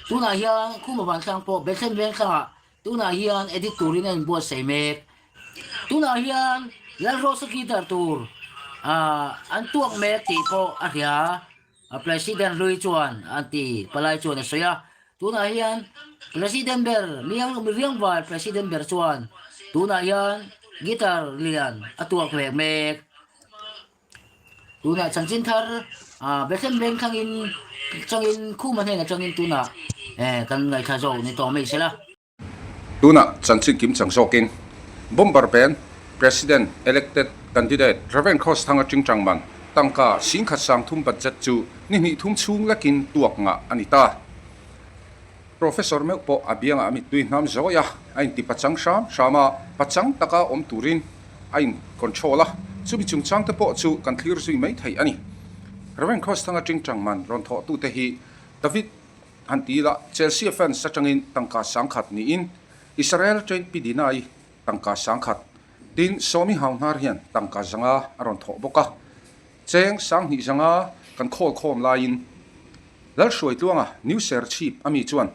Tunah hian Khuma Vantlang pawh Bethlehem Vengthlangah tunah hian edit turin a inbuatsaih mek. Tunah hian Lalrosa guitar tur an tuak mek tih pawh a hria. President hlui chuan an ti, palai chuan a sawi a. Tunah hian President ber, Riangval President ber chuan tunah hian guitar lian a tuak mek mek. Tunah chanchin thar Bethlehem veng thlangin changin Khuma hnen atangin tunah kan ngaihthla zawk ni tawh mai sela. Tunah chanchin kim chang zawkin Bomber Band President Elected Candidate Rev Cross Thanga Tingtang man tangka singkhat sangthum budget chu ni hnih thum chhung lekin tuak ngah a ni ta. Professor meuh pawh a biangah a mittui hnam zawi a, a inti pachang hram hram a, pachang taka awm turin a in control a, chumi chungchang te pawh chu kan thlir zui mai thei a ni. Rev Cross Thanga Tingtang man rawn thawhtute hi David Han ti ila, Chelsea fans atangin tangka sangkhat niin Israel atangin Pi Dina-i tangka sangkhat, tin Sawmi Hauhnar hian tangka zanga a rawn thawh bawk a. Cheng sanghnih zanga kan khawl khawm laiin Lalhruaitluanga New Serchhip a mi chuan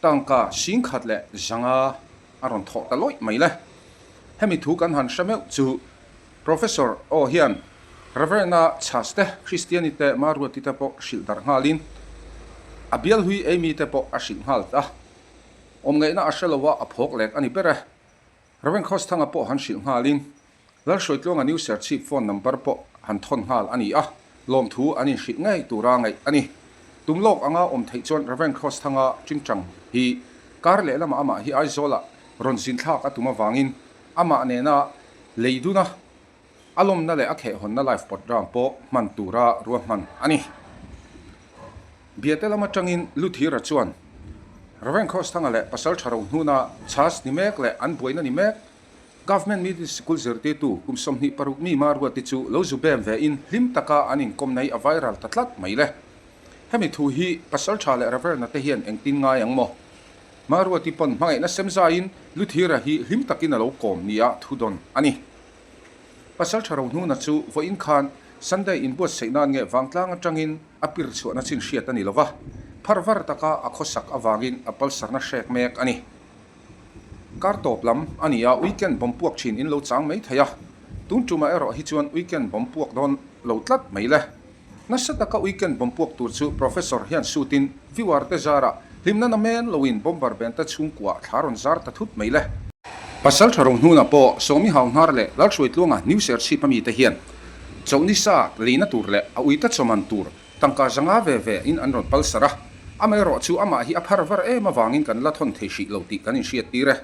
tangka singkhat leh zanga a rawn thawh ta lawih mai le. Hemi thu kan han hre meuh chu Professor aw hian Reverend-a chhas te, Kristiani te, Maruati te pawh hrilh darh nghalin a bialhui Amy te pawh a hrilh nghal ta. Awmngaihna a hre lo a, a phawk lek a ni ber e. Reverend Khawsthanga pawh han hrilh nghalin Lalhruaitluanga New Serchhip phone number pawh han thawn nghal a ni a, lawmthu an inhrilh ngei tura ngaih a ni. Tum lawk anga awm theih chuan Reverend Khawsthanga Tingtang hi kar lehlamah amah hi Aizawlah rawn zinthlak a tum avangin amah nena lei duna a lawmna leh a khehhawnna live program pawh hman tura ruahman a ni. Biate lam atangin Luthira chuan Rev. Khawsthanga leh Pasal Tha Rohnuna chhas ni mek leh an buaina ni mek Government Middle Sikul zirtirtu kum 26 mi Maruati chu lo zu bem ve in hlim taka an inkawm nei a viral ta tlat mai le. Hemi thu hi Pasal Tha leh Reverend-a te hian engtin ngai ang maw? Maruati pawn hmangaihna sem zaiin Luthira hi hlim takin a lo kawm nia thu dawn a ni. Pasal tha Rohnuna chu vawiin khan Sunday inbuatsaih nan nge vangtlang atangin a pir chhuahna chin hriat a ni lova, phar var taka a khawsak avangin a palsarna hrek mek a ni. Kar tawp lam a ni a, weekend bawm puak thin in lo chang mai thei a, tun tumah erawh hi chuan weekend bawm puak dawn lo tlat mai le. Nasa taka weekend bawm puak tur chu Professor hian sutin viewer te zarah hlimna na men loin bomber band te chhungkuah thla rawn zar ta thut mai le. Pasal tha Rohnuna pawh Sawmi Hauhnar leh Lalhruaitluanga New Serchhip ami te hian Chawlhni sa leina tur leh a uite chawman tur tangka zanga ve ve in an rawn palsar a, amaherawh chu amah hi a phar var em avangin kan la thawn thei hrih lo tih kan inhriat tir e.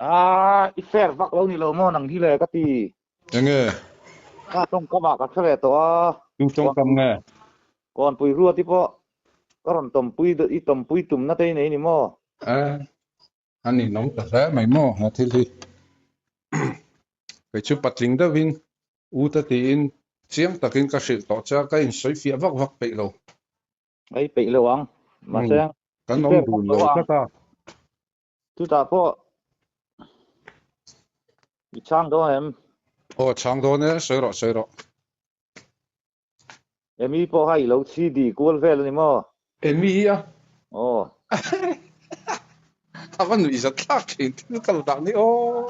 Aaa i fair vak lo ni lo maw nang hi le ka ti. Enge? Ka tawngkam ah ka hre ve tawh a. Tu tawngkam nge? Kawnpui ruat i pawh ka rawn tawmpui i tawmpui tumna te i nei ni maw? A, a ninawm ta hle mai maw he thil hi. Kei chu patling deuhin u te tiin chiang takin ka hrilh tawh che a, ka insawi fiah vak vak peih lo. Ei peih lo ang. Mahse, Kan awm dun lo tlat a. Chutah pawh i chhang dawn em? Aw chhang dawn e, sawi rawh sawi rawh. Emi pawh kha i lo chhi di kual vel a ni maw? Emi hi a? Aw. A va nuih zat thlak thin thil kal dah ni aw.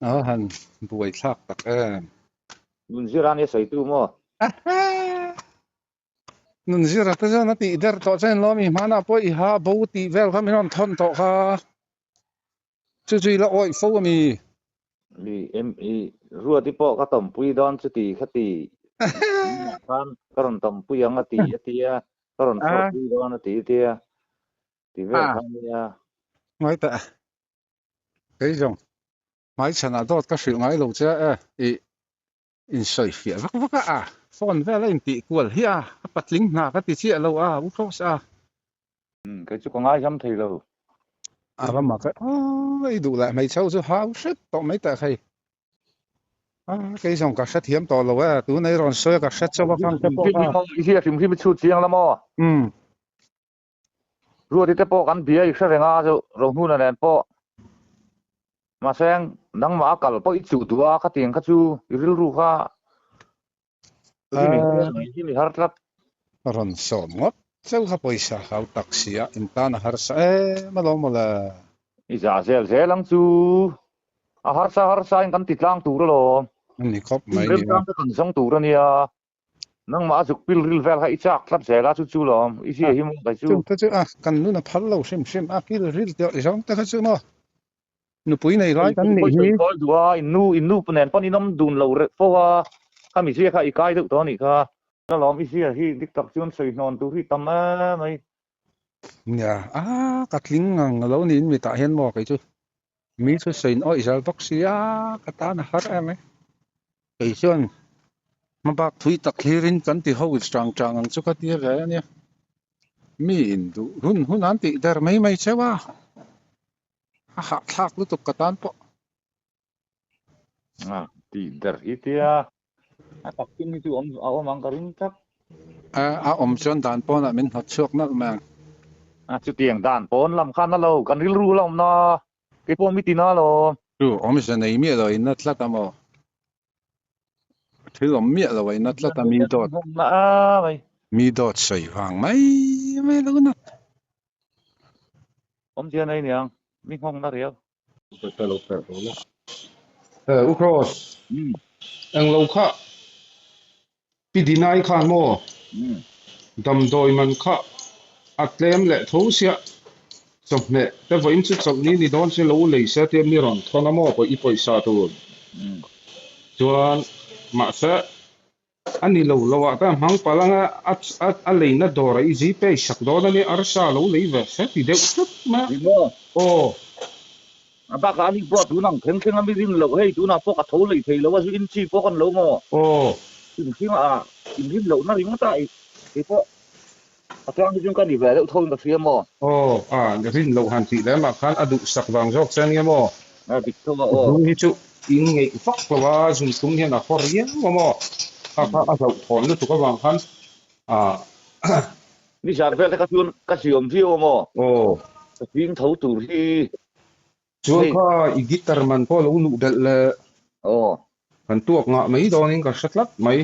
A han buai thlak tak em. Nunzira nia sawitu maw? Nunzira te chuan a tih der tawh chuan lawm i hmanah pawh i ha bo tih vel kha min rawn thawn tawh kha. Chu chu i la awih fo a mi? Mi em i Ruati pawh ka tawmpui dawn chuti kha ti khan ka rawn tawmpui ang a ti a tia ka rawn fawrpui dawn a ti a tia ti vel kha nia. Ngai teh kei zawng hmaichhanah dawt ka hrilh ngai lo che a e i Insawi fiah vak vak a, phone vel a intih kual hi a, a patling hna ka ti chiah lo a, u Rose a. Umm, kei chu ka ngaiham thei lo. A va mak e, aw i duh leh hmeichhe ho chu hau hrep tawh mai teh khai. A, kei zawng ka hrethiam tawh lo e, tuna i rawn sawi a ka hre chauh a khang te pawh kha. I hria hrim hrim i chhut chiang la maw? Umm. Ruati te pawh kan bia i hre reng a chu Rohnuna nen pawh. Mahse nangmah a kal pawh i chuh duh a khatiang kha chu i rilru kha hi mi har tlat. Rawn sawm ngawt cheu kha pawisa hau tak si a, in tan a harsa em alawm mawle. I zah zel zel ang chu. A harsa harsa in kan ti tlang tur alawm. A ni khawp mai nia. Remchang te kan zawng tur a nia. Nangmah a zuk pil ril vel kha i chak tlat zel a chu chu lawm. I zia hi maw kai chu. Chung te chu a kan nun a phal lo hrim hrim a, pil ril teuh zawng te kha chu maw. Nupui nei lai kan nih hi. Kawi duh a, in nu in nu nen pawn in awm dun lo reuh fo a, khami zia kha i kai deuh tawh a nih kha. Ka lawm i zia hi dik tak chuan sawi hnawn tur hi tam em mai. Nia, a ka tling ngang lo niin mitah hian maw kei chu mi chu sawi in awih zal bawk si a, ka tan a har em mai. Kei chuan hmabak thui tak thlirin kan ti ho chang chang ang chu ka tia ve a nia. Mi in duh hun hun an tih der mai mai cheu a. A hahthlak lutuk ka tan pawh. A tih der hi tia a tak chin hi chu awm a awm ang ka ring tlat. A a awm chuan dan pawnah min hnawt chhuak nalh mai ang. A chutiang dan pawn lam khan a lo kan rilru la awm na kei pawh mi ti na lo. Chu awmze nei miah lo in na tlat a maw? Thil awm miah lo a in na tlat a mi dawt. Mi dawt sawi vang mai mai lo nat. Awmzia nei niang, mi nghawng na riau. Ka lo perh lo la. Eh, U Cross, eng lo kha Pi Dinai khan maw damdawi man kha a tlem leh tho sia chawhmeh te vawiin chu chawlhni ni dawn se lo lei se tia mi rawn thawn a maw i pawisa tur chuan mahse A ni lo lo ah ka hmang palh anga a a leina dawr a i zui pei sak dawn a nia arsa lo lei ve se ti deuh tlat mai a. Ni maw? Aw. A bakah a ni pawh tun ang thleng thleng a mi rin loh hei tunah pawh ka tho lei thei lo a zu in chi pawh kan lo maw? Aw. Hrim ah in rin loh na ringawt a kei pawh a tlang hi chuan ka ni ve deuh tho in ka hria maw? Aw a rin loh han tih lem ah khan a duh sak vang zawk che ania maw? A dik tho a aw. Zu hi chu in ngeih vak lo a, zun tum hian a haw riau a maw? Kha kha a hlauhthawn lutuk avang khan a. Nizan vel te kha chuan ka hliam viau a maw? Aw. Ka ching tho tur hi. Chuan kha i guitar man pawh lo luh belh le. Aw. Kan tuak ngah mai dawnin ka hre tlat mai.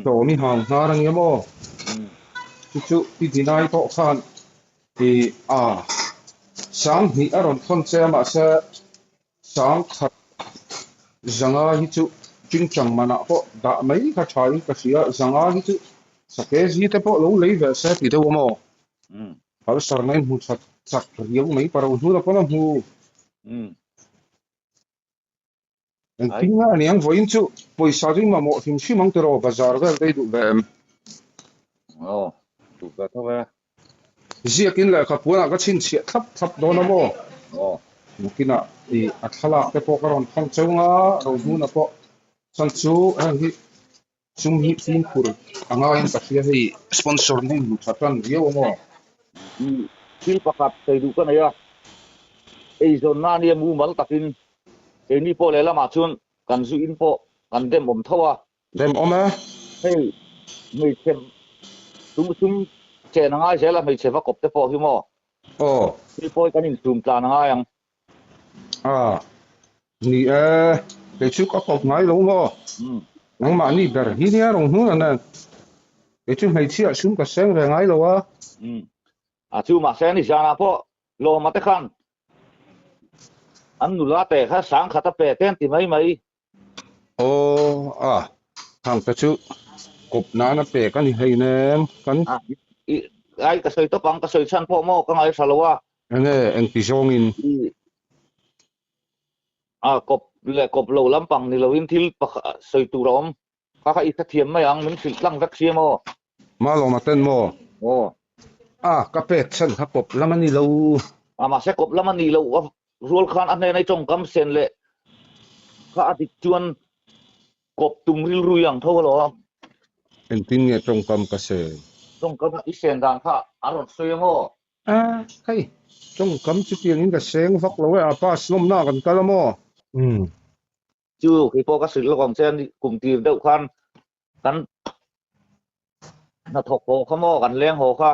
Tlawm i hang hnar ania maw? Chu chu i dinai pawh khan i a Sanghnih a rawn thawn che a mahse Sangkhat zanga hi chu Chingchang manah pawh dah mai kha tha in ka hria. Zanga hi chu sake zi te pawh lo lei ve se ti deuh a maw? Palsar na in hmu that chak riau mai paro hnuna pawn a hmu. Engtin nge a niang vawiin chu pawisa chu i mamawh hrim hrim ang tiraw bazar vel te i duh ve em? Aw, duh ve tho e. Ziakin lehkha puanah ka chhinchhiah thlap thlap dawn a maw? Aw. Nakinah i a thlalak te pawh ka rawn thawn cheu nga, Rohnuna pawh chuan chu heng hi sum hi fimkhur a ngaiin ka hria hei sponsor na in hmu tha tan viau a maw? Thil pakhat sawi duh ka nei a, eizawnna a nia mumal takin keini pawh lehlamah chuan kan zu in pawh kan dem awm tho a. Dem awm e. Hei hmeichhe sum sum chen a ngai zel a hmeichhe va kawp te pawh hi maw? Aw. Thil pawi kan insum tlan a ngai ang. A, ni e, kei chu ka kawp ngai lo maw? Nangmahni ber hi nia rawn hnun a nen. Kei chu hmeichhia sum ka seng ve ngai lo a. A chu mahse ni zanah pawh Lawma te khan an nula te kha sangkhat a pe te an ti mai mai. Aw a, khang te chu kawp nan a pek a ni hleinem kan. A, i, ai ka sawi tawp ang, ka sawi chhan pawh maw ka ngaihhra lo a. Enge engti zawngin? I, a kawp leh kawp lo lampang ni loin thil pakhat sawi tur a awm. Kha kha i hrethiam mai ang, min hrilh tlang vek si a maw? Malawma ten maw? Aw. A, ka pek chhan kha kawp lam a ni lo. A, mahse kawp lam a nih loh a rual khan a hnena i tawngkam sen leh kha a dik chuan kawp tum rilru i ang tho alawm. Engtin nge tawngkam ka sen? Tawngkam i sen dan kha a rawn sawi a maw? A, hei, tawngkam chutiangin ka seng vak lo e, a pass nawmna kan kal a maw? Umm. Chu kei pawh ka hrilh lawk ang che a ni kum tir deuh khan kan hnathawk haw kha maw kan leng haw kha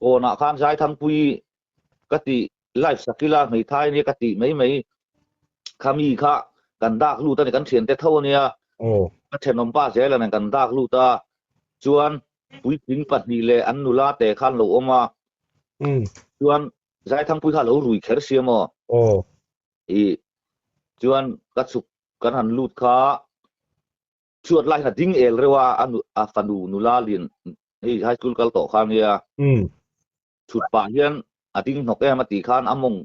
kawnah khan Zaithangpui ka tih live sak ila hmeithai ania ka tih mai mai kha mi kha kan dak lut a ni kan thiante tho ania ka thenawm pa zel a nen kan dak lut a chuan. Puitling pahnih leh an nula te khan lo awm a. Chuan Zaithangpui kha a lo rui kher sia maw? Aw. I chuan ka chhuk kan han lut kha chhuat lai hian a ding el reuh a, a nu a fanu nula lian hei high school kal tawh kha ania. Chhut pah hian a ding hnawk em a tih khan a mawng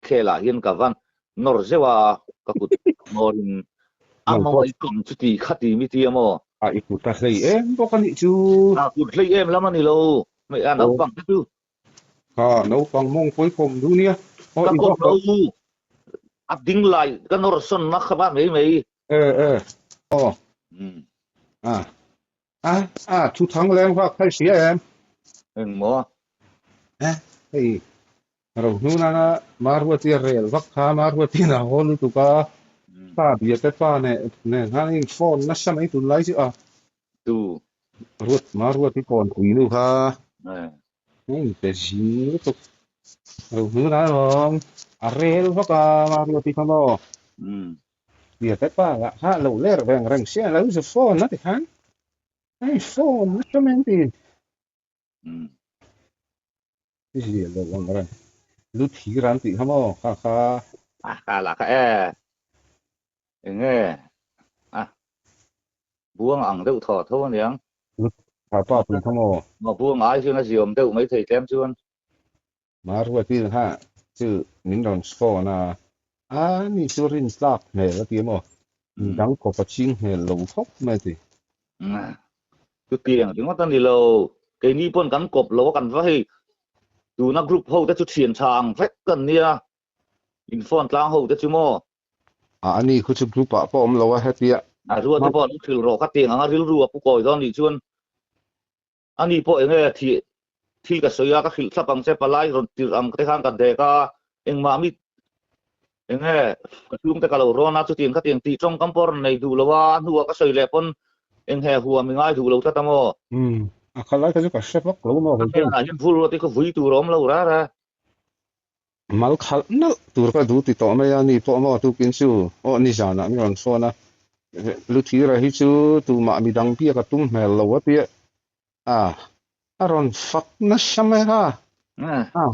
khel ah hian ka van nawr zeuh a, ka kut nawr in a mawng a i kawm chuti khati mi tia maw? A i kut a hlei em bawk a nih chu. A kut hlei em lam a ni lo, hmei a naupang te chu. Kha naupang mawng pawi kawm duh nia. Aw i vak lo. A ding lai ka nawr sawn na kha va mai mai. E e aw. A a a thu thang leng vak phei hria em. Eng maw? E hei Rohnu nana Maruati a rel vak kha Maruati in a haw lutuk a pa bia te pa nen nen khan a in phone nasa mai tunlai chu a. Tu. Ruat Maruati kawn pui nu kha a in pe zing lutuk. Rohnu nana lawm a rel vak a Maruati kha maw. Bia te pa lah kha a lo ler veng reng sia a lo zu phone a ti khan a in phone nasa mai an ti. I zia lo ang reng. Lu thir an tih kha maw kha kha. A kha lah kha e. Enge a buang ang deuh thaw tho aniang. Lu tha pa pui kha maw. Maw buang ai chuan a ziawm deuh mai thei tlem chuan. Maruati kha chu min rawn phone a, a ni chu rin tlak hmel a ti maw. Midang kawp a ching hmel lo khawp mai a ti. Chutiang ringawt a ni lo. Keini pawn kan kawp lo a kan va hei tuna group ho te chu thian tha ang vek kan nia. In phone tlang ho te chu maw. A ani khu chu group ah pawh awm lo a hetia. A ruat te pawh an thil rawh kha tiang anga rilru a pu kawi dawn nih chuan ani pawh enge thih thil ka sawi a ka hrilh thlap ang che palai rawn tirh ang te khan ka dek a engmah mi enge ka chhungte ka lo rawn a chutiang khatiang tih tawngkam pawh a rawn nei duh lo a a hnuah ka sawi leh pawn enghe huam i ngai duh lo tlat a maw. Umm a kha lai kha chu ka hre vak lo maw kei chuan. A hnenah hian vur ruat hi ka vui tur a awm lo ra ra. Mal khalh nalh tur ka duh ti tawh mai a ni pawh maw tukin chu aw nizanah min rawn phone a Luthira hi chu tumah midang biak a tum hmel lo a tia a a rawn fak nasa mai a a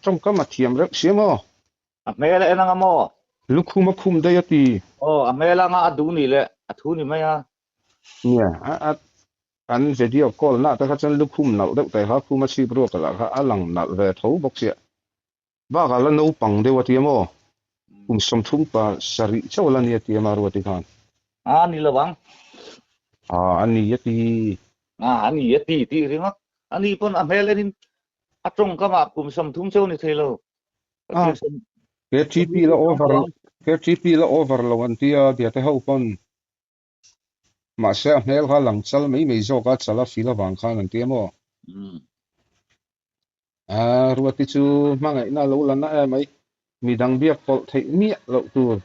tawngkam a thiam reuh sia maw. A hmel a en anga maw? Lukhum a khum daih a ti. Aw a hmel anga a duh nih leh a thu ni mai a. Nia a a Kan video call na te kha chuan lukhum nalh deuh te kha khuma chhip ruak lah kha a lang nalh ve tho bawk sia. Bakah la naupang deuh a ti a maw? Kum 30 pa sarih chauh la ni a ti a Maruati khan. A ni lo ang. A a ni a ti. A a ni a ti tih ringawt. A ni pawn a hmel enin a tawngkamah kum 30 chauh a ni thei lo. A KTP la over KTP la over lo an ti a biate ho pawn. Mahse a hmel kha lang chal mai mai zawk a, chal a fil avang khan an ti a maw? A, Ruati chu hmangaihna a lo la na em mai, midang biak pawlh theih miah loh tur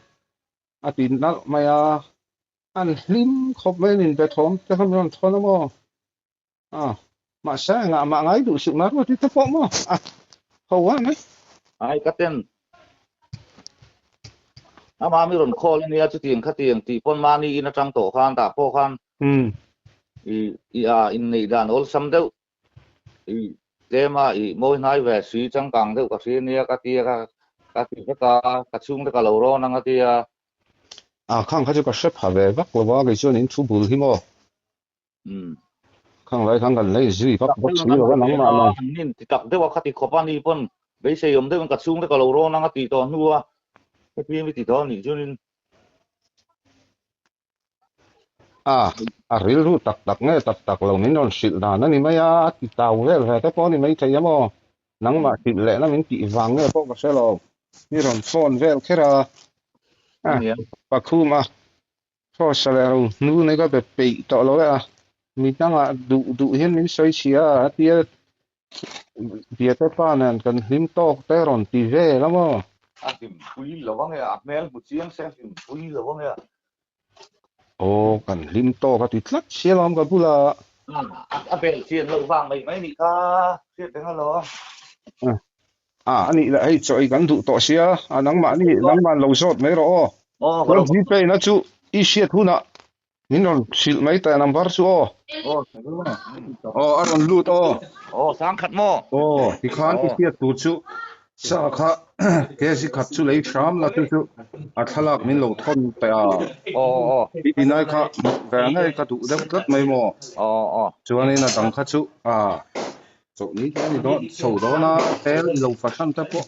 a ti nalh mai a, an hlim khawp mai an inbe thawm te kha min rawn thawn a maw? A, mahse engah mah ngai duh suh mai Ruati te pawh maw? A, ho a mai. Ai ka ten. Ama mi rawn call ania chutiang khatiang tih pawn mahni in atang tawh khan tah pawh khan i i a inneih dan awlsam deuh i tlem a i mawi hnai ve si changkang deuh ka hria ania ka tia ka ka ti vek a ka chhungte ka lo rawn ang a tia. A khang kha chu ka hre pha ve vak lo a kei chuan in thu bul hi maw. Khang lai khan kan lei zui vak bawk si lo a nangmah nang. An nin ti tak deuh a khati khawp a ni pawn beisei awm deuhin ka chhungte ka lo rawn ang a tih tawh hnu a heti mi ti tawh a nih chuanin. A, a rilru tak tak nge tak tak lo min rawn hrilh dan a ni mai a, a ti tau vel ve te pawh a ni mai thei a maw? Nangmah hrilh lehna min tih vang nge pawh ka hre lo, mi rawn phone vel kher a, a pakhum a. Hrawsa leh ro hnu nei ka be peih tawh lo e a, mi dangah duh duh hian min sawi chhia a, a tia Biate pa nen kan hlim tawk te rawn ti vel a maw? A hlim pui lo ang e, a hmel hmu chiang se a hlim pui lo ang e a. Aw, kan hlim tawk a ti tlat sia lawm ka bula. A bel chian loh vang mai mai nih kha, hriat reng alawm. A, a nih leh hei chaw ei kan duh tawh sia, a nangmah ni, nangmah lo zawt mai rawh aw. Aw, ka lo Chuan Gpay na chu i hriat hunah Min rawn hrilh mai teh number chu aw. Aw a rawn lut aw. Aw sangkhat maw? Aw tikhan i hriat tur chu sa kha kg khat chu lei hram la chu chu a thlalak min lo thawn teh a. Aw aw. I dinai kha hmuh ve ngei ka duh deuh tlat mai maw? Aw aw. Chuanin a dang kha chu a chawlhni te a ni dawn chho dawn a tel i lo fahran te pawh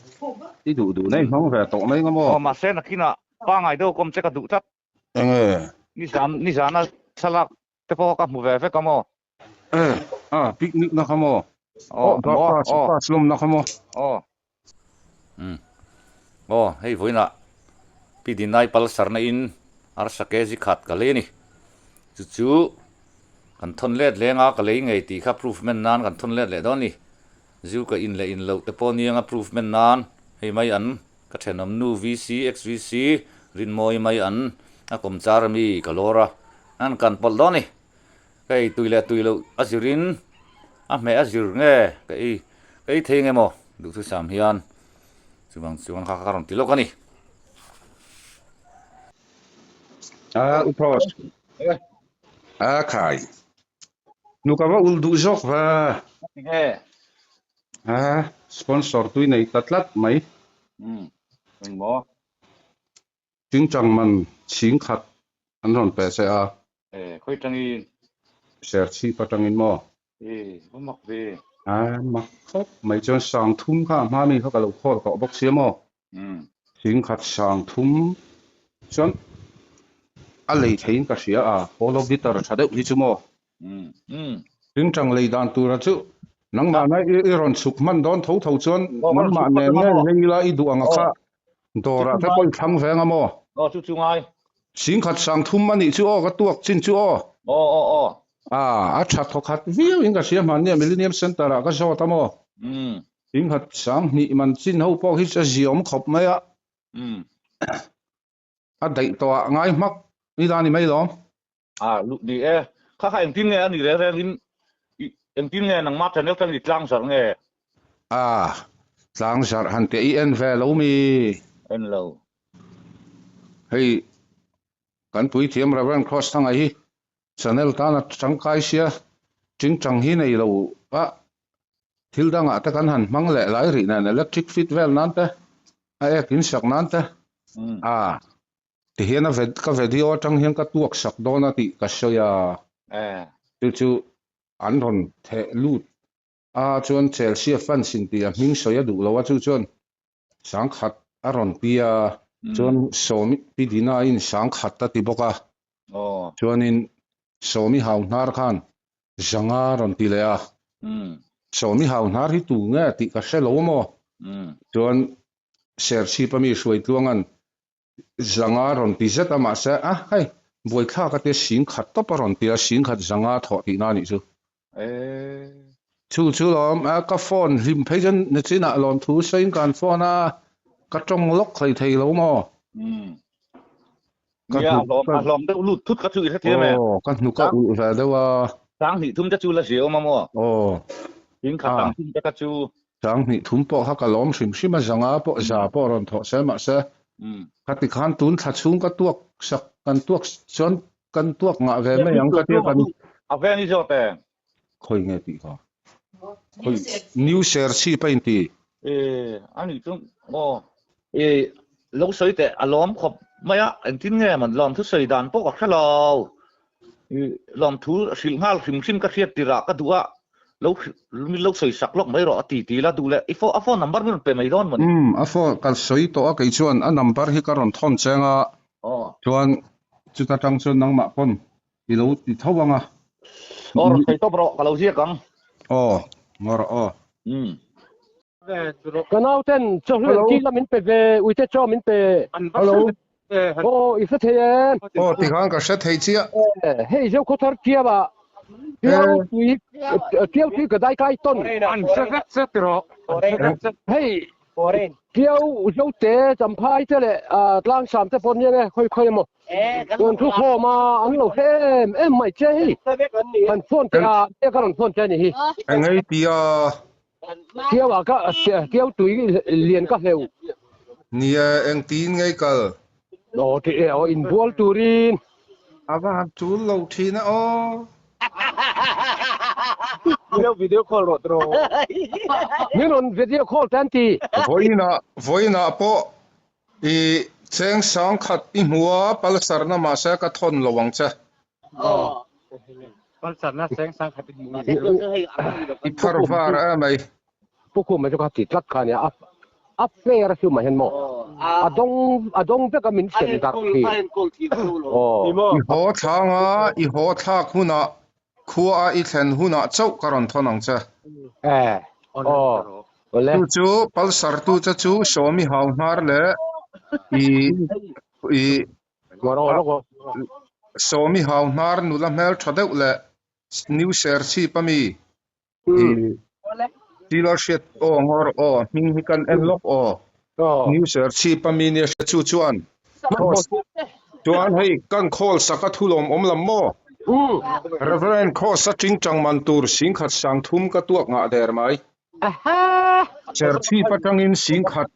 i duh duh nei hmang ve tawh mai nga maw? Aw mahse nakinah pangai deuh kawm che ka duh tlat. Enge? Nizan nizana thlalak te pawh ka hmu ve vek a maw? E, a picnic na kha maw? Aw, maw, aw. Class lawm na kha maw? Aw. Umm. Aw, hei vawiinah Pi Dinai Palsar na in arsa kg khat ka lei a ni. Chu chu kan thawn let leng a, ka lei ngei tih kha proof men nan kan thawn let leh dawn a ni. Zu ka in leh in loh te pawh niang a proof men nan hei mai an Ka thenawm nu VC, XVC, Rinmawi mai an a kawm char ami ka lawr a, an kan pawlh dawn ni. Ka ei tui leh tui loh a zirin a hmeh a zir nge ka ei ka ei thei nge maw duhthusam hian chuvang chuan kha ka rawn ti lawk a ni. A u Pross. A khai. Nu ka va ul duh zawk va. Tinge? A sponsor tui nei ta tlat mai. Umm engmaw? Chingchang man chhing khat an rawn pe che a. E khawi tangin? Serchhip atangin maw? E va mak ve. A mak khawp mai chuan sang thum kha a hma mi kha ka lo khawl tawh bawk sia maw? Thing khat sang thum chuan a lei theiin ka hria a, Polo guitar tha deuh hi chu maw? Thingtang lei dan tura chu nangmahna i rawn chhuk hman dawn tho tho chuan nangmah nen ngei lei ila i duh ang a kha dawrah te pawh i thlang ve anga maw? Thing khat sang thum a nih chu aw ka tuak chin chu aw. A tha thawkhat viau in ka hria hmannia Millennium Centre ah ka zawt a maw? Thingkhat sang hnih man chin ho pawh hi a ziawm khawp mai a. A daih tawh ah ngai hmak ni la ni mai lawm. A luh ni e. Kha kha engtin nge a ni reng reng in engtin nge nangmah channel kha ni tlang zarh nge? A tlang zarh han teh i en ve lo mi? En lo. Hei kan puithiam Rev. Cross Thanga hi Channel tana tangkai sia tingtang hi nei lo a, thil dangah te kan han hmang leh lai rih nen electric fit vel nan te, a ek in sak nan te a ti hian a ka video atang hian ka tuak sak dawn a tih ka sawi a, chu chu an rawn theh lut a chuan Chelsea fans in tih a hming sawi a duh lo a chu chuan Sangkhat a rawn pi a, chuan Sawmi Pi Dina-in Sangkhat a ti bawk a, chuanin Sawmi hau hnar khan Zanga a rawn ti leh a, Sawmi hau hnar hi tu nge tih ka hre lo maw? Chuan Serchhip ami Hruaitluanga'n Zanga a rawn ti zet a, mahse a hei buaithlak a tia singkhat tawp a rawn ti a, singkhat zanga thawh tihna a nih chu. Chu chu lawm a, ka phone hlim phei chuan nichinah lawmthu sawiin ka han phone a, ka tawng lawk hlei thei lo maw? Ka hnuk ka a hlawm deuh lut thut ka chu i hrethiam e. Aw, ka hnuk a ulh ve deuh a. Sanghnih thum te chu la zia awm a maw? Aw. Singkhat ang thum te kha chu. Sanghnih thum pawh kha ka lawm hrim hrim a, zanga pawh za pawh rawn thawh se mahse khati khan tun thla chhung ka tuak sak kan tuak chuan kan tuak ngah ve mai ang ka tia kan A veng i zawt e. Khawi nge tih kha? Khawi New Serchhip a inti. E a nih chu aw. E lo sawi teh a lawm khawp mai a, engtin nge man lawmthu sawi dan pawh ka hre lo. Lawmthu hrilh nghal hrim hrim ka hriat tirah ka duh a, lo min lo sawi sak lawk mai rawh a ti ti la duh leh i phone a phone number min rawn pe mai dawn mawni. Umm a phone ka sawi tawh a kei chuan a number hi ka rawn thawn cheng a, chuan chuta tang chuan nangmah pawn i lo ti tho ang a. Aw rawn sawi tawp rawh ka lo ziak ang. Aw ngaw rawh aw. Umm. Ka nauten chawhnu Hello. engtin la min pe ve, uite chaw min pe. Hello. Aw, i hre thei em? Aw, tikhan ka hre thei chiah. Eh, hei zo khawthar tiau ah, tiau tui, tiau tui ka dai kai tawn. An hre vek che tiraw? An hre vek che. Hei, tiau zo te, champhai te leh tlangsam te pawh nia nge, khawi khawi emaw. Rawn thu khawm a, an lo hre em em mai che hei. Kan phone te a, ka rawn phone che a ni hi. Engei tia Tiau ah ka tiau tui lian ka hleuh. Nia engtin ngei kal? Aw ti e aw inbual turin. A va han tul lo thin a aw. Ilo video call rawh tiraw. Min rawn video call te an ti. Vawiinah vawiinah pawh i cheng sang khat i hmu a, palsarna mahse ka thawn lo ang che. Palsarna cheng sang khat i hmu a. I phar var em mai. Pu Khuma chu ka ti tlat kha nia, a fair a siu mah hian maw a dawng a dawng vek a min sem darh khi. Aw. I haw thlang a, i haw thlak hunah khua a i thlen hunah chauh ka rawn thawn ang che. Eh. Aw. Awle. Chu chu Palsar tu che chu Sawmi hau hnar leh i i Sawmi hau hnar nula hmel tha deuh leh New Serchhip a mi Tila hriat aw ngawr aw hming hi kan en lawk aw. New Serchhip a mi nia hria chu chuan chuan hei kan khawl sak a thu lawm awm lam maw? Reverend Kross a tingtang man tur singkhat sang thum ka tuak ngah der mai. Serchhip atangin singkhat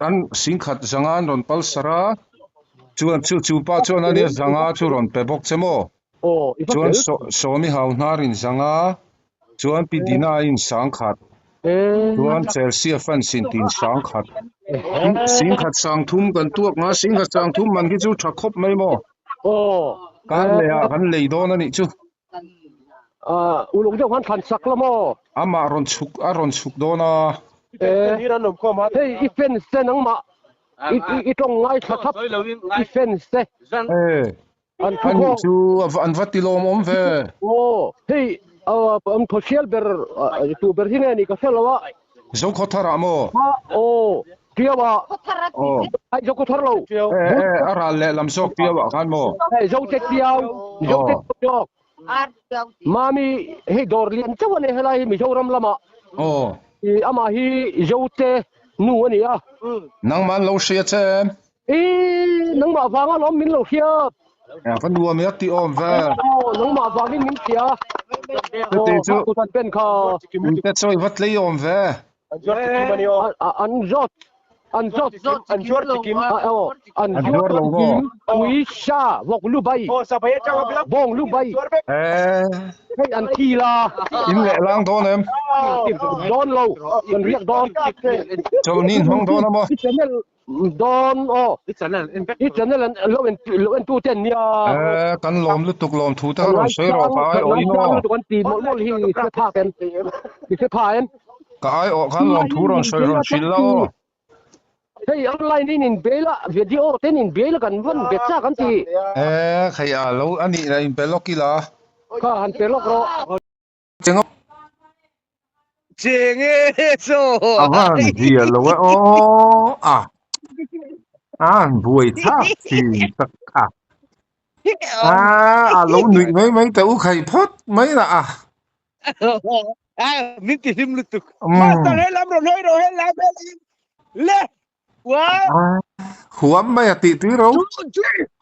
an singkhat zanga an rawn pal sar a, chuan chu chu pa chuan ania zanga chu rawn pe bawk che maw? Chuan Sawmi hau hnar in zanga, chuan Pi Dina in sangkhat, chuan Chelsea fans in tin sangkhat. Singkhat sang thum kan tuak nga, singkhat sang thum man khi chu tha khawp mai maw? Kar leh ah kan lei dawn a nih chu. Uluk deuh khan thlan sak la maw? Amah rawn chhuk a rawn chhuk dawn a. Hei i fans te nangmah i tawng ngaithla thlap i fans te. An nih chu an va ti lawm awm ve. Aw hei an khawsial ber tu ber hi nge ni ka hre lo a. Zokhawthar ah maw? Aw Tiau ah. Aw. Ai Zokhawthar lo. E e a ral leh lam zawk Tiau ah khan maw? Hei Zote Tiau, Zote Tiau. Mami hei dawr lian chauh a ni helai hi Mizoram lamah. Aw. Amah hi Zote nu a ni a. Nangmah an lo hria che em? I nangmah vanga lawm min lo hria. A va nuam e a ti awm ve. Aw nangmah vangin min hria. Chuti chu. Kut an pen kha. Ui te chaw i va tlei awm ve. An zuar chikim a ni aw. An zawt an zawt. An zuar chikim. Aw an zuar chikim. Ui sa vawk lu bai. Aw sa bai atang a bilang. Bawng lu bai. Hei an thi la. In leh lang dawn em? Dawn lo. Kan riak dawn. Chawlhni in hmang dawn a maw? Dawn aw. I channel en vek. I channel an lo en lo en tu te an nia. Eh kan lawm lutuk lawm thu te ka rawn sawi rawh ka ai awh in aw. Lutuk an ti mawlh mawlh hi i hre phak em? I hre pha em? Ka ai awh khan lawm thu rawn sawi rawn hrilh la aw. Hei online in in be la video ten in be la kan van be chak an ti. Eh khei a lo anih la in pe lawk ila. Kha han pe lawk rawh. Cheng Cheng e chaw. A van zia lo e aw a a an buai thlak thin tak a a a lo nuih mai mai teh u khaih phawt mai lah a. A min ti hlim lutuk. Master he lam rawn hawi rawh he lam he lam le wa. Huam mai a tih tui ro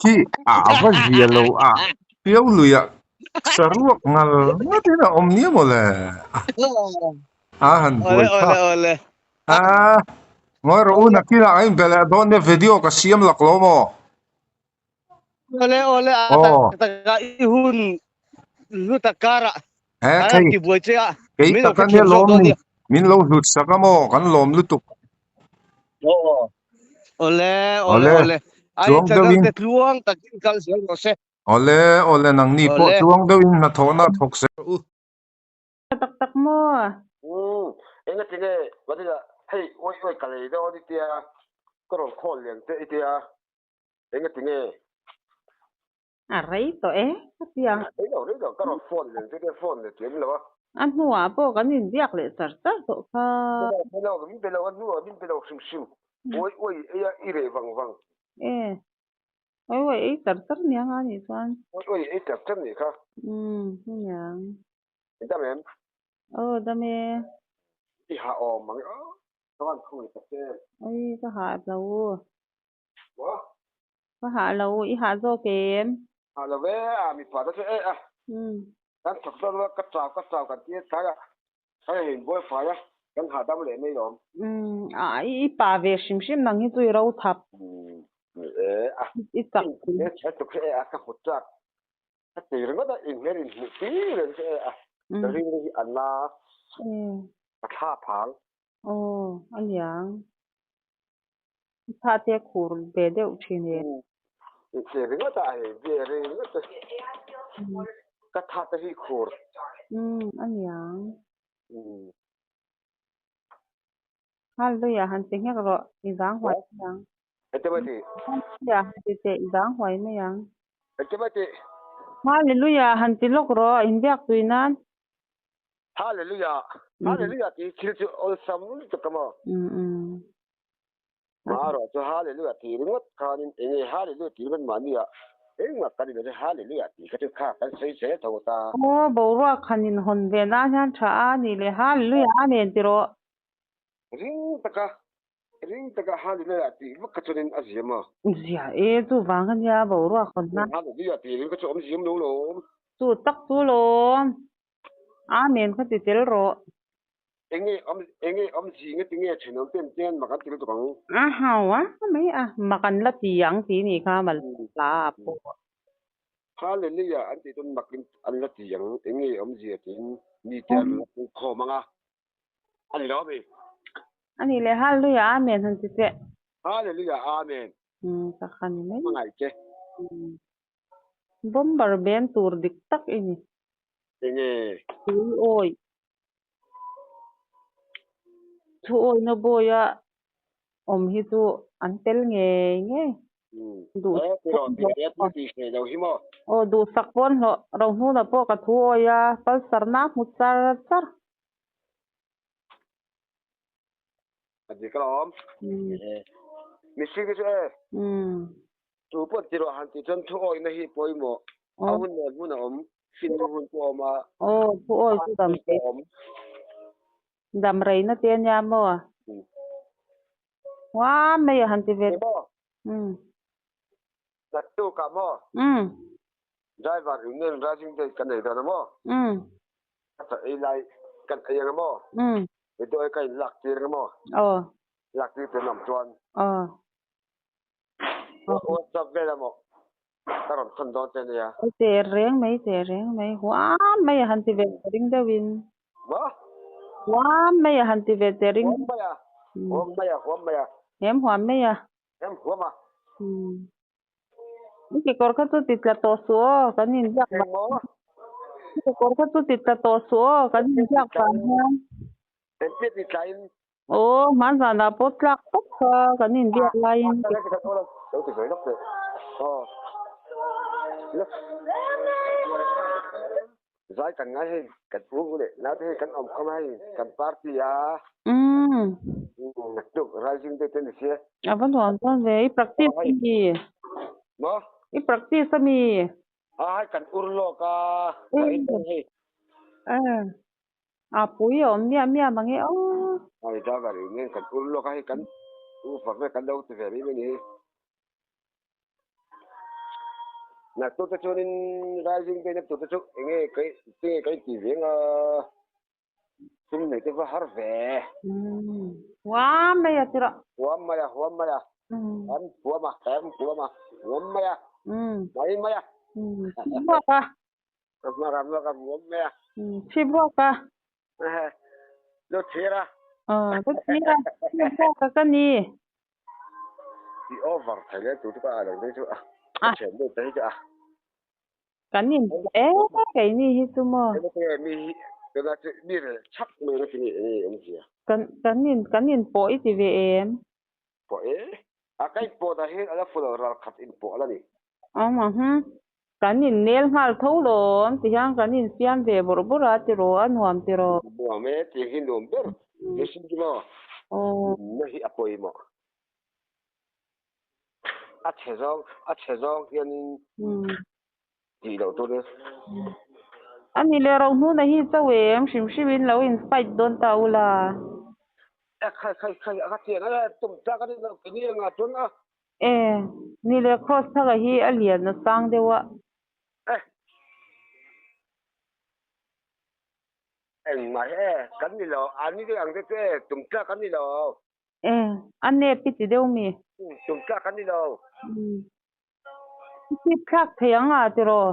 khi a va zia lo a piau lui a saruak ngal ngat in a awm nia maw le a han buai thlak a ngawi rawh u nakinah a inbe leh dawn nia video ka siam lak lo maw. Awle awle a tak taka i hun hlu tak karah kan ti buai che a kei tak a nia lawm ni min lo hlut sak a maw kan lawm lutuk awle awle awle ai channel te tluang takin kal zel rawh se awle awle nangni pawh tluang deuhin hnathawhna thawk zel rawh u. Tak tak maw? Umm, engatinge Vanilla hei ui ui ka lei dawn i tia ka rawn call lian che i tia engatinge? A rei tawh e ka ti a. Rei lo, rei lo, ka rawn phone lian che tia phone leh thiam lo a. A hnuah pawh kan inbiak leh char char tawh kha. Be lo, min be lo, a hnuah min be lo hrim hrim. Uai uai ei a i reh vang vang. E, uai uai ei char char nia nga nih chuan. Uai uai ei char char nih kha. Umm, hmiang. I dam em? Aw dam e. I ha awm ang e aw. Ka van khawngaih tak che em? Oi ka hah lo u. Maw? Ka hah lo u, i hah zawk em? Hah lo ve a, mipa te chu e a. Kan thawk dawn a, ka chau ka chau kan ti a tlai a, kan han inbuai fai a, kan hahdam leh mai lawm. Umm a i pa ve hrim hrim nang hi chu i ro thap. Umm e a. I chak. He tuk hi e a ka hmu chak. A ti ringawt a, inhmel inhmuh tir reng che e a, ka rilru hi a na, a thla phang. Aw, a niang. I thla te a khur ve deuh thin e. I ti ringawt a, hei ve ringawt a, ka tha te hi khur. Umm, a niang. Hallelujah han ti nghek rawh, i zang huai mai ang. Engti mai ti? Hallelujah han ti teh, i zang huai mai ang. Engti mai ti? Hallelujah han ti lawk rawh, inbiak tui nan. Hallelujah, Hallelujah tih hi thil chu awlsam lutuk a maw? Marawh chu Hallelujah tih ringawt khanin enge Hallelujah tih ringawt mahni ah engmah kan inawm chuan Hallelujah tih kha chu kha kan sawi zel tho ta. Aw boruak han inhawn ve nan hian tha a nih leh Hallelujah a nen ti rawh. Ring taka ring taka Hallelujah tih vak kha chuanin a ziam a. Zia e chuvang a nia boruak hawn nan. Hallelujah tih ring kha chu awm ziam lo lawm. Chu tak chu lawm. Amen kha ti tel rawh. Enge awm enge awm zi nge tinge thenawm ten ten mak an ti lutuk ang. A hau a mai a mak an la ti ang tih nih kha mal hla ah pawh. Hallelujah an tih chuan mak in an la ti ang enge awm zia tiin mi te an la pungkhawm ang a a ni lo ami. A nih leh Hallelujah Amen han ti teh. Hallelujah Amen. Umm ka kha ni mai. Hmangaih che. Bomber band tur dik tak i ni. Enge? Tui awi. Thu awina bawia awm hi chu an tel ngei ngei. Aw duhsak pawn hlawh Rohnuna pawh ka thu awi a, Pulsar na hmu char char. A dik alawm. Mihring te chu e. Tu pawh ti rawh han tih chuan thu awihna hi pawimawh. A hun leh hmun a awm. Finna hun pawh a awm a. Aw, thu awih chu dam rei. Dam reina te a nia maw? Huam mai a han ti ve. Naktukah maw? Driver Union Rising Day kan nei dawn a maw? Ka chaw ei lai kan ei ang a maw? Video hi ka in lak tir ang a maw? Lak tir tur an awm chuan. WhatsApp vel a maw? Ka rawn thawn dawn che ania. Che reng mai, che reng mai. Huam mai a han ti ve che ring deuhin. Maw? Huam mai a han ti ve che ring. Huam mai a, huam mai a, huam mai a. Hem huam mai a. Hem huam a. I kekawr kha chu ti tla tawh suh aw, kan inbiak vang. Engmaw? I kekawr kha chu ti tla tawh suh aw, kan inbiak vang hian. Engtia ti tlain? Aw, hmanzanah pawh tlak tawp kha kan inbiak laiin. Ah, ah, ah, lo ti sawi lawk teh. Aw. Zai kan ngai hei, kan u leh naute hei kan awm khawm a hei, kan party a. Umm. Naktuk rising day te ni sia. A va nuam dawn ve, i practice a mi? Maw? I practice a mi? A hei kan ur lawk a, ka in dawn hei. Eh, a pui a awm miah miah mang e aw. Hei driver in nen kan ur lawk a hei kan u fak ve kan lo ti ve mai mai ni. Naktuk te chuanin rising day naktuk te chu enge kai tinge kai ti ve anga sum nei te va har ve. Huam mai a tirah. Huam mai a huam mai a. Hem huam a hem huam a huam mai a. Mai mai a. Chhibuak a. Hmara hmara huam mai a. Chhibuak a. Lo thlir a. Lo thlir a. Chhibuak a ka ni. I over thei le tu chu ka lo dei chu a ka thian deuh te hi chu a. Kan in e keini hi chu maw. Enge mi hi tuna chu mi rel chhak mai na tini enge awm zia. Kan kan in kan in pawh i ti ve em. Pawh e. A ka in pawh dah hian ala full lo ral khat in pawh ala ni. Awm ang hm. Kan in nel nghal tho lawm ti hian kan in siam ve bawrh bawrh a tiraw a nuam tiraw. Nuam e tih hi nuam ber mihring chu maw nunna hi a pawimawh. A chhe zawng a chhe zawng hianin tih loh tur e. A ni leh Rohnuna hi cho em hrim hrim in lo in fight dawn ta ula. E khai khai khai a ka chian a tum tlak a ni lo kei ni engah chuan a. E, ni leh cross thaka hi a lian a sang deuh a. E, engmah hi e, kan ni lo, an ni deuh ang te chu e, tum tlak an ni lo. E, a nep i ti deuh mi? Tum tlak an ni lo. I chip thlak thei ang a tiraw?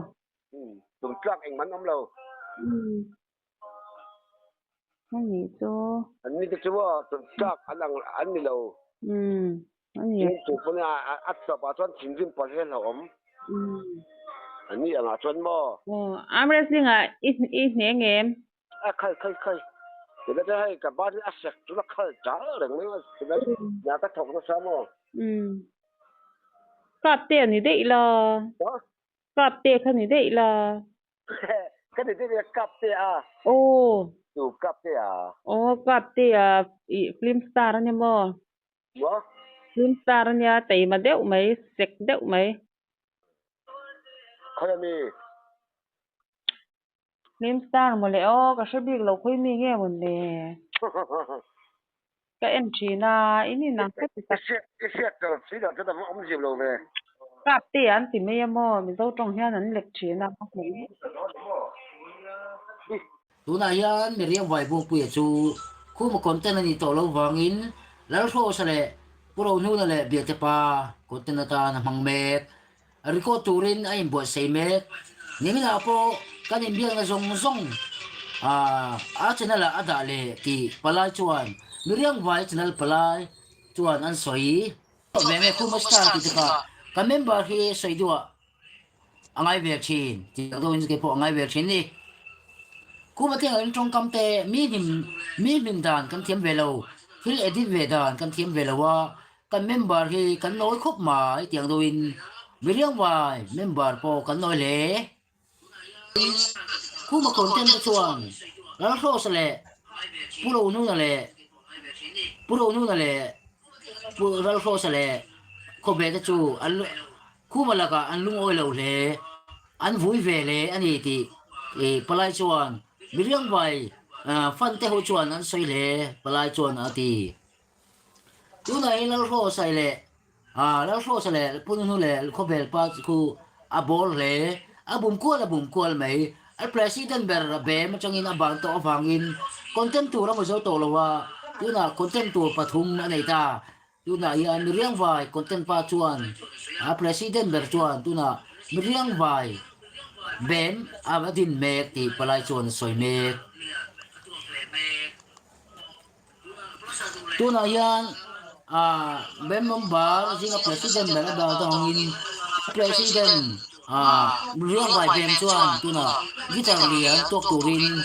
Tum tlak engmah an awm lo. A nih chu. An ni te chu maw tum tlak an ang an ni lo. A ni. Tin tu pawn a tawp ah chuan thinrim pawh hi a hlauhawm. An ni angah chuan maw. Aw arm wrestling ah i i hne ngem? A khal khal khal. Tuna chuan hei ka ban hi a sek chu la khal chal reng mai a tuna hna ka thawk nasa maw. Kap te a ni daih la. Kap te kha ni daih la. Ka ni daih la kap te a. Aw. Tu kap te a. Aw kap te a i film star a ni maw? Maw? Film star a nia taima deuh mai sek deuh mai. Khawi a mi? Film star maw le aw ka hre bik lo khawi mi nge mawn le. Ka en thin a, in inang ka ti tak. I hriat tel si dah chuan a va awm zim lo ve. Kap te an ti mai a maw, Mizo tawng hian an lek thin a. Tunah hian Miriam Vaibuangpuia chu khuma content a nih tawh loh vangin Lalhrawsa leh Pu Rohnuna leh Biatepa content atan a hmang mek. Record turin a inbuatsaih mek. Niminah pawh kan inbiakna zawng zawng a channel ah a dah leh tih palai chuan Miriangvai channel palai chuan an sawi. Ve nge Khuma star tih te kha ka member hi sawi duah a ngai ve thin tih ang deuhin kei pawh a ngai ve thin ni. Khuma te angin tawngkam te mi hnim mi hmin dan kan thiam ve lo, thil edit ve dan kan thiam ve lo a, Kan member hi kan nawi khawp mai tiang deuhin Miriangvai member pawh kan nawi hle. Khuma content te chuan Lalhrawsa leh Pu Rohnuna leh Pu Rohnuna leh Pu Lalhrawsa leh Khawbe te chu an Khuma lakah an lungawi lo hle. An vui ve hle a ni tih palai chuan Miriangvai fan te ho chuan an sawi hle palai chuan a ti. Tunah hi Lalhrawsai leh Lalhrawsa leh Pununu leh Khawvel pa khu a bawl hle. A bum kual a bum kual mai. A President ber bem atangin a ban tawh avangin content tur a hmu zo tawh lo a, tunah content tur pathum a nei ta. Tunah hian Miriangvai content pa chuan a President ber chuan tunah Miriangvai bem a din mek tih palai chuan a sawi mek. Tunah hian ah Bem Member zinga President ber a dah dangin President ah Riangvai Bem chuan tunah guitar lian tuak turin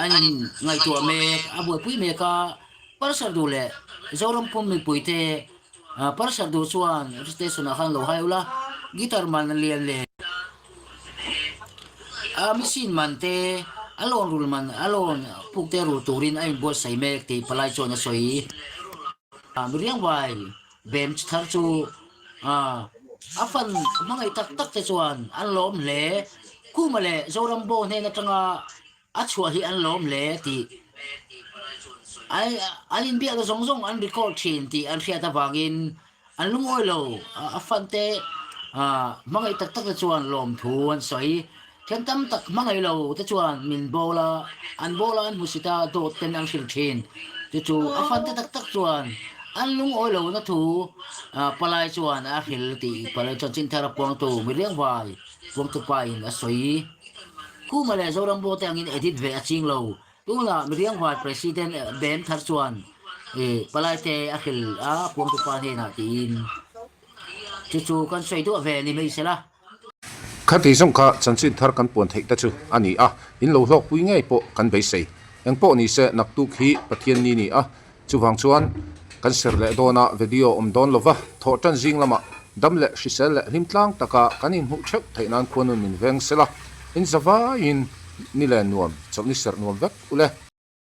an in ngaihtuah mek a buaipui mek a, Parsar duh leh Zoram pum mipuite ah Parsar duh chuan station ah khan lo hai ula guitar man lian leh A machine man te, a loan rul man, a loan puk te rul turin a inbuatsaih mek tih palai chuan a sawi. Miriangvai bem thar chu a fan hmangaih tak tak te chuan an lawm hle. Khuma leh Zorambo hnen atanga a chhuah hi an lawm hle tih an inbiakna zawng zawng an record thin tih an hriat avangin An lungawi lo, a fante hmangaih tak tak te chuan lawmthu an sawi. Thian tam tak hmangaih lo te chuan min bawl a, an bawl a an hmusit a, dawt ten an hrilh thin. Chu chu a fante tak tak chuan an lungawi lo na thu palai chuan a hrilh tih palai chuan Chinthar a puangtu Miriangvai puangtupa in a sawi. Khuma leh Zorambo te angin edit ve a ching lo. Tunah Miriangvai President Bem thar chuan palaite a hrilh a, puangtupa hnenah tiin chu chu kan sawi duah ve ni mai sela. Khati zawng kha chanchin thar kan puan theih te chu a ni a, in lo hlawkpui ngei pawh kan beisei. Eng pawh ni se naktuk hi Pathian ni ni a, chuvang chuan kan ser leh dawn a video awm dawn lova, thawh tan zing lamah dam leh hrisel leh hlim tlang taka kan inhmuh theuh theih nan khuanun min veng sela, in zavaiin ni leh nuam, chawlhni serh nuam vek ule.